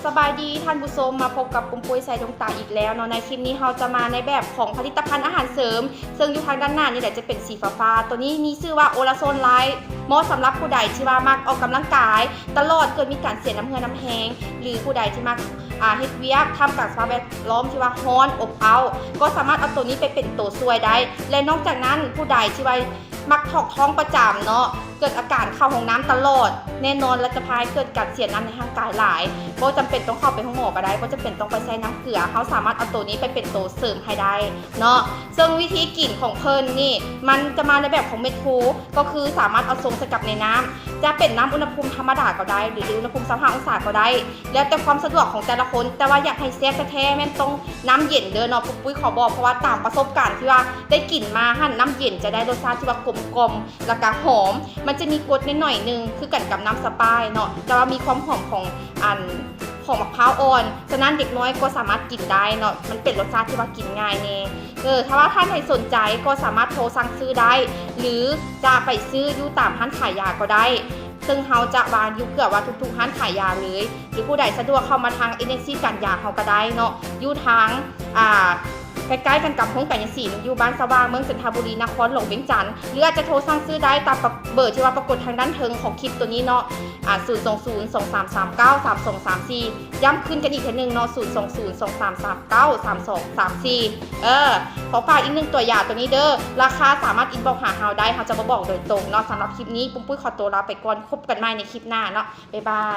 ສະບາຍດີທ່ານຜູ້ຊົມ, ມາພົບກັບປຸ້ມປຸ້ຍ ໄຊດວງຕາ ອີກແລ້ວເນາະ. ໃນຄລິບນີ້ເຮົາຈະມາໃນແບບຂອງຜະລິດຕະພັນອາຫານເສີມ, ເຊິ່ງຢູ່ທາງດ້ານໜ້ານີ້ແຫຼະຈະເປັນສີຟ້າໆ. ໂຕນີ້ມີຊື່ວ່າ ໂອລາໂຊນໄລ, ເໝາະສຳລັບຜູ້ໃດທີ່ວ່າມັກອອກກຳລັງກາຍຕະຫຼອດ, ເກີດມີການເສຍນ້ຳເຫື່ອນ້ຳແຮງ ຫຼື ຜູ້ໃດທີ່ມັກ ອາ ເຮັດວຽກທ່າມກາງສະພາບແວດລ້ອມທີ່ວ່າຮ້ອນອົບເອົ້າ, ກໍສາມາດເອົາໂຕນີ້ໄປເປັນໂຕຊ່ວຍໄດ້. ແລະ ນອກຈາກນັ້ນ ຜູ້ໃດທີ່ວ່າ ມັກຖອກທ້ອງປະຈຳເນາະ, ເກີດອາການເຂົ້າຫ້ອງນ້ຳຕະຫຼອດ, ແນ່ນອນລະຈະພາໃຫ້ເກີດການເສຍນ້ຳໃນຮ່າງກາຍຫຼາຍ. ບໍ່ຈຳເປັນຕ້ອງເຂົ້າໄປໂຮງໝໍກໍໄດ້, ບໍ່ຈຳເປັນຕ້ອງໄປໃສ່ນ້ຳເກືອ, ເຮົາສາມາດເອົາໂຕນີ້ໄປເປັນໂຕເສີມໃຫ້ໄດ້ເນາະ. ເຊິ່ງວິທີກິນຂອງເພິ່ນນີ້ ມັນຈະມາໃນແບບຂອງແມັກໂຄ, ກໍຄືສາມາດເອົາຊົງໃສ່ກັບໃນນ້ຳ, ຈະເປັນນ້ຳອຸນຫະພູມທຳມະດາກໍໄດ້ ຫຼື ອຸນຫະພູມຊາວຫ້າອົງສາກໍໄດ້, ແລ້ວແຕ່ຄວາມສະດວກຂອງແຕ່ລະຄົນ. ແຕ່ວ່າຢາກໃຫ້ແຊບແທ້ໆ ແມ່ນຕ້ອງນ້ຳເຢັນເດີເນາະ, ປຸ້ມປຸ້ຍຂໍບອກ, ເພາະວ່າຕາມປະສົບການທີ່ວ່າໄດ້ກິນມາຫັ້ນ, ນ້ຳເຢັນຈະໄດ້ລົດຊາດທີ່ວ່າກົມກ່ອມ ແລ້ວກະຫອມ, ມັນຈະມີກົດໜ້ອຍໆໜຶ່ງ ຄືກັນກັບນ້ຳສະປາຍເນາະ, ແຕ່ວ່າມີຄວາມຫອມຂອງ ອັນ ຂອງໝາກພ້າວອ່ອນ. ສະນັ້ນເດັກນ້ອຍກໍສາມາດກິນໄດ້ເນາະ, ມັນເປັນລົດຊາດທີ່ວ່າກິນງ່າຍແດ່. ເອີ ຖ້າວ່າທ່ານໃດສົນໃຈກໍສາມາດໂທສັ່ງຊື້ໄດ້ ຫຼື ຈະໄປຊື້ຢູ່ຕາມຮ້ານຂາຍຢາກໍໄດ້, ເຊິ່ງເຮົາຈະວາງຢູ່ເກືອບວ່າທຸກໆຮ້ານຂາຍຢາເລີຍ, ຫຼື ຜູ້ໃດສະດວກເຂົ້າມາທາງເອເຈນຊີການຢາເຮົາກໍໄດ້ເນາະ, ຢູ່ທາງ ອ່າ ໃກ້ໆກັນກັບໂຮງການຍາສີນ ຢູ່ບ້ານສະຫວ່າງ ເມືອງຈັນທະບູລີ ນະຄອນຫຼວງວຽງຈັນ, ຫຼື ອາດຈະໂທສັ່ງຊື້ໄດ້ຕາມປະ ເບີທີ່ວ່າປາກົດທາງດ້ານເທິງຂອງຄລິບໂຕນີ້ເນາະ, ອາ ສູນສອງສູນ ສອງສາມສາມເກົ້າ ສາມສອງສາມສີ່. ຢ້ຳຄືນກັນອີກເທື່ອໜຶ່ງເນາະ, ສູນສອງສູນ ສອງສາມສາມເກົ້າ ສາມສອງສາມສີ່. ເອີ ຂໍຝາກອີກໜຶ່ງຕົວຢາໂຕນີ້ເດີ, ລາຄາສາມາດອິນບັອກຫາເຮົາໄດ້, ເຮົາຈະມາບອກໂດຍຕົງເນາະ. ສຳລັບຄລິບນີ້ ປຸ້ມປຸ້ຍຂໍຕົວລາໄປກ່ອນ, ພົບກັນໃໝ່ໃນຄລິບໜ້າເນາະ, ບາຍບາຍ.